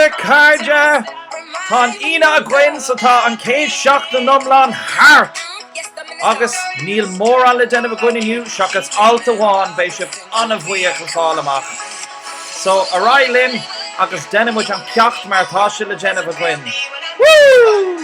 a chairde! Tá an Aoine againn so tá an chéad seachtain iomlán thart! Agus níl mórán le déanamh againn inniu seachas alt amháin, beidh sibh an-bhuíoch le fáil amach. So, ar aghaidh linn agus déanfaidh muid an ceacht mar atá sé le déanamh againn. Woo!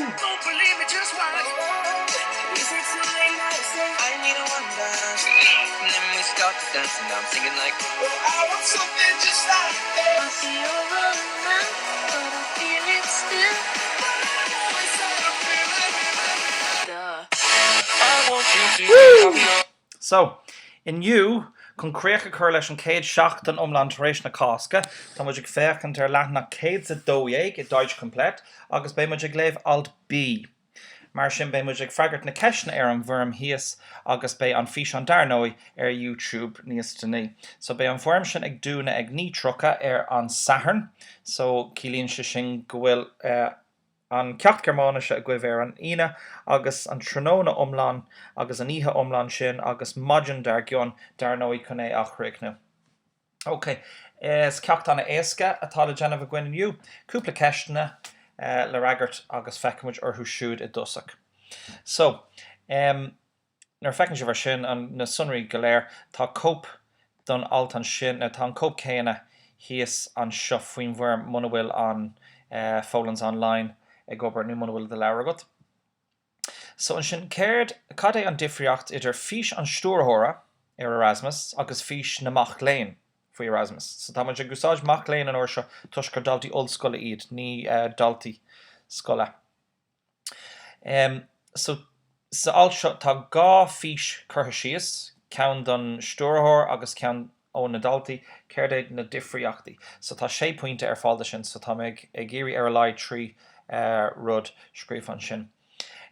So, inniu, chun críoch a chur leis an chéad seachtain iomlán tar éis na Cásca, tá muid ag féachaint ar leathanach 112 i Deutsch Komplett agus beidh muid ag léamh alt B. Mar sin, beidh muid ag freagairt na ceisteanna ar an bhfoirm thíos agus beidh an físeán dar ndóigh ar YouTube níos déanaí. So beidh an foirm sin ag dúnadh ag 9:30 ar an Satharn, so ciallaíonn sé sin go bhfuil an ceacht Gearmáinise agaibh ar an Aoine agus an tráthnóna iomlán agus an oíche iomlán sin agus maidin dár gcionn dar ndóigh chun é a chríochnú. Ok, is ceacht an-éasca atá le déanamh againn inniu. Cúpla ceisteanna le fhreagairt agus feicfidh muid orthu siúd i dtosach. So, em, nuair a feiceann sibh ar sin, an, na sonraí go léir, tá cóip don alt ansin, nó tá an cóip céanna thíos anseo faoin bhfoirm muna bhfuil an eh, Folens Online ag obair nó muna bhfuil do leabhar agat. So ansin, céard, cad é an difríocht idir fís an stiúrthóra ar Erasmus agus fís na mac léinn faoi Erasmus? So tá muid ag úsáid mac léinn an uair seo toisc gur daltaí ollscoile iad, ní daltaí scoile. So sa alt seo tá 2 fís curtha síos, ceann don stiúrthóir agus ceann ó na daltaí, céard iad na difríochtaí? So tá sé pointe ar fáil do sin, so tá mé ag iarraidh ar a laghad 3 rud scríofa ansin.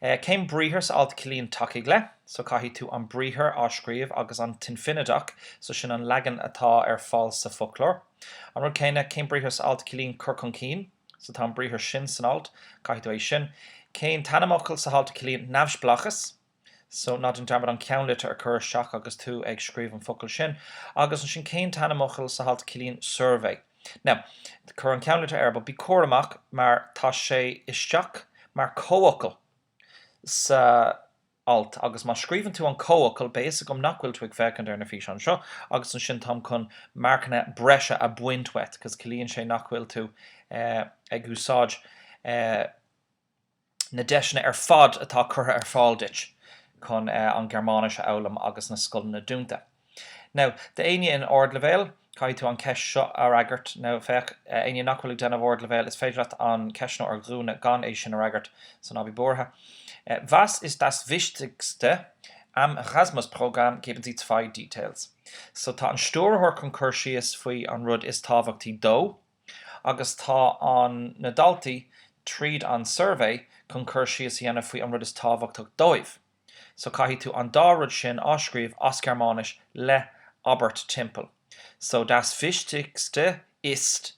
Cén briathar sa alt a chiallaíonn tacaigh le? So caithfidh tú an briathar á scríobh agus an t-infinideach, so sin an leagan atá ar fáil sa foclóir. An rud céanna, cén briathar sa alt a chiallaíonn cur chun cinn? So tá an briathar sin san alt, caithfidh tú é sin. Cén t-ainmfhocal sa alt a chiallaíonn neamhspleáchas? So ná déan dearmad an ceannlitir a chur isteach agus tú ag scríobh an focal sin. Agus ansin cén t-ainmfhocal sa alt a chiallaíonn suirbhé? Now, cuir an ceannlitir air, but bí cúramach mar tá sé isteach mar comhfhocal sa alt agus má scríobhann tú an comhfhocal beidh fhios agam nach bhfuil tú ag féachaint ar na físeáin seo agus ansin táim chun marcanna breise a bhaint uait 'cause ciallaíonn sé nach bhfuil tú ag úsáid na deiseanna ar fad atá curtha ar fáil duit chun an Ghearmáinis a fhoghlaim agus na scoileanna dúnta. Now, d'éinne in ardleibhéal, caithfidh tú an cheist seo a fhreagairt. Now, féach, éinne nach bhfuil ag déanamh ardleibhéal, is féidir leat an ceistneoir a dhúnadh gan é sin a fhreagairt, so ná bí buartha. Was ist das Wichtigste am Erasmus-Programm? Geben Sie zwei Details. So, tá an stiúrthóir chun cur síos faoi an rud is tábhachtaí dó. agus tá an na daltaí tríd an suirbhé chun cur síos a dhéanamh faoi an rud is tábhachtach dóibh. So caithfidh tú an dá rud sin á scríobh as Gearmáinis le abairt timpeall. So das Wichtigste ist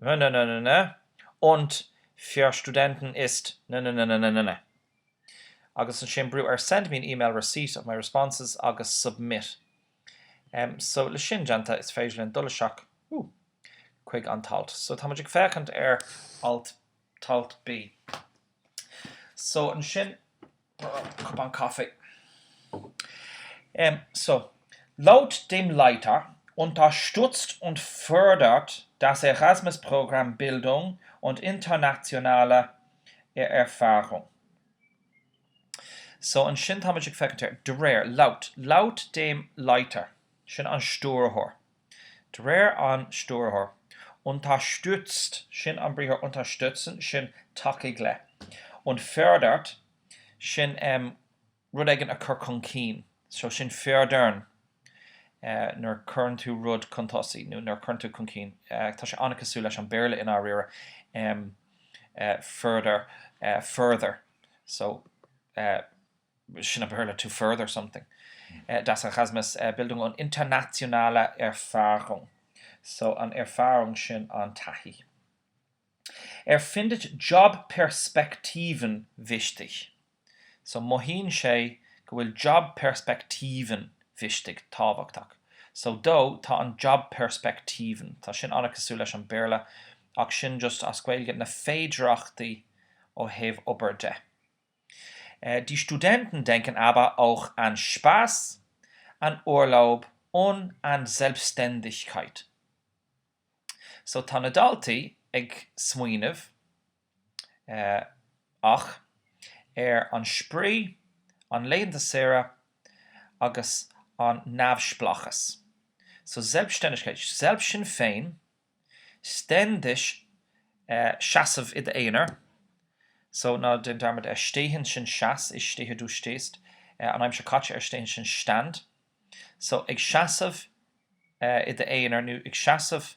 n-n-n-n-n und für Studenten ist n-n-n-n-n-n. Agus ansin brú ar send me an email receipt of my responses agus submit. So le sin déanta is féidir linn dul isteach chuig an t-alt. So tá muid ag féachaint ar alt alt B. So ansin cupán caife. So laut dem Leiter unterstützt und fördert das Erasmus-Programm Bildung und internationale Erfahrung. So ansin tá muid ag féachaint ar, de réir, laut, laut dem Leiter, sin an stiúrthóir. De réir an stiúrthóir, unterstützt, sin an briathar unterstützen, sin tacaigh le, und fördert, sin em rud éigin a chur chun cinn, so sin fördern, nuair a chuireann tú rud chun tosaigh nó nuair a chuireann tú chun cinn, tá sé an-cosúil leis an Béarla i ndáiríre, further, further, so sin an Béarla to further something. Das Erasmus Bildung und internationale Erfahrung, so an Erfahrung sin an taithí. Er findet Jobperspektiven wichtig. So mothaíonn sé go bhfuil Jobperspektiven wichtig, tábhachtach. So dó, tá an Jobperspektiven, tá sin an-cosúil leis an Béarla. Ach sin just as Gaeilge na féidireachtaí ó thaobh obair de. Die Studenten denken aber auch an Spaß, an Urlaub und an Selbstständigkeit. So tá na daltaí ag smaoineamh ach ar an spraoi, an laethanta saoire agus an neamhspleáchas. So Selbstständigkeit, selbst sin féin, ständig seasamh i d'aonar, so ná déan dearmad ar stehen sin seas, ich stehe, du stehst, an aimsir caite ar stehen sin stand. So ag seasamh i d'aonar nó ag seasamh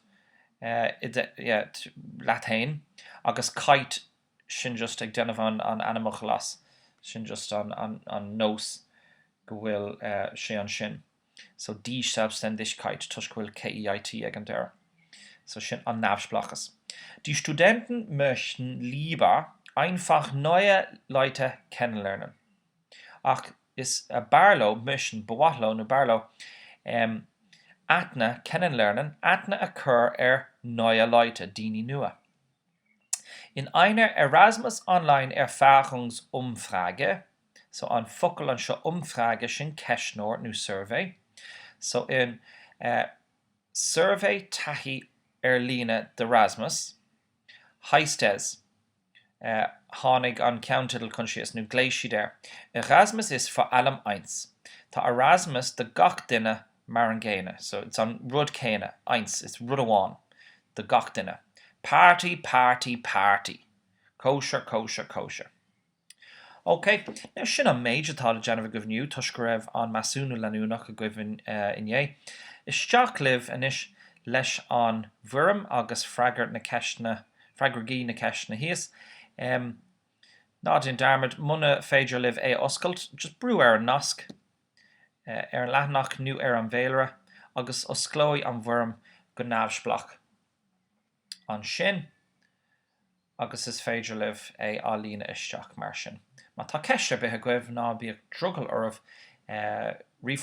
i do, yeah, leat fhéin agus keit sin just ag déanamh an an ainmfhocal as, sin just an an an nós go bhfuil sé ansin. So die Selbstständigkeit toisc go bhfuil KEIT ag an deireadh. So sin an neamhspleáchas. Die Studenten möchten lieber einfach neue Leute kennenlernen. Ach is b'fhearr leo, möchten, ba mhaith leo nó b'fhearr leo, aithne, kennenlernen, aithne a chur ar neue Leute, daoine nua. In einer Erasmus Online Erfahrungsumfrage, so an focal anseo Umfrage sin ceistneoir nó suirbhé, so in suirbhé taithí ar líne d'Erasmus, heißt es, Tháinig an ceannteideal chun síos, nó ghlaoigh siad air. Erasmus ist vor allem eins. Tá Erasmus do gach duine mar an gcéanna. So, it's an rud céanna. Eins, it's rud amháin do gach duine. Party, party, party. Cóisir, cóisir, cóisir. Ok, now sin an méid atá le déanamh agaibh inniu toisc go raibh an measúnú leanúnach agaibh inné. Isteach libh anois leis an bhfoirm agus freagair na ceisteanna, freagraigí na ceisteanna thíos. Ná déan dearmad, muna féidir libh é a oscailt, just brú ar an nasc ar an leathanach nó ar an bhféilire agus osclóidh an bhfoirm go neamhspleách ansin. agus is féidir libh é a líonadh isteach mar sin. Má tá ceist ar bith agaibh, ná bíodh drogall oraibh ríomhphost.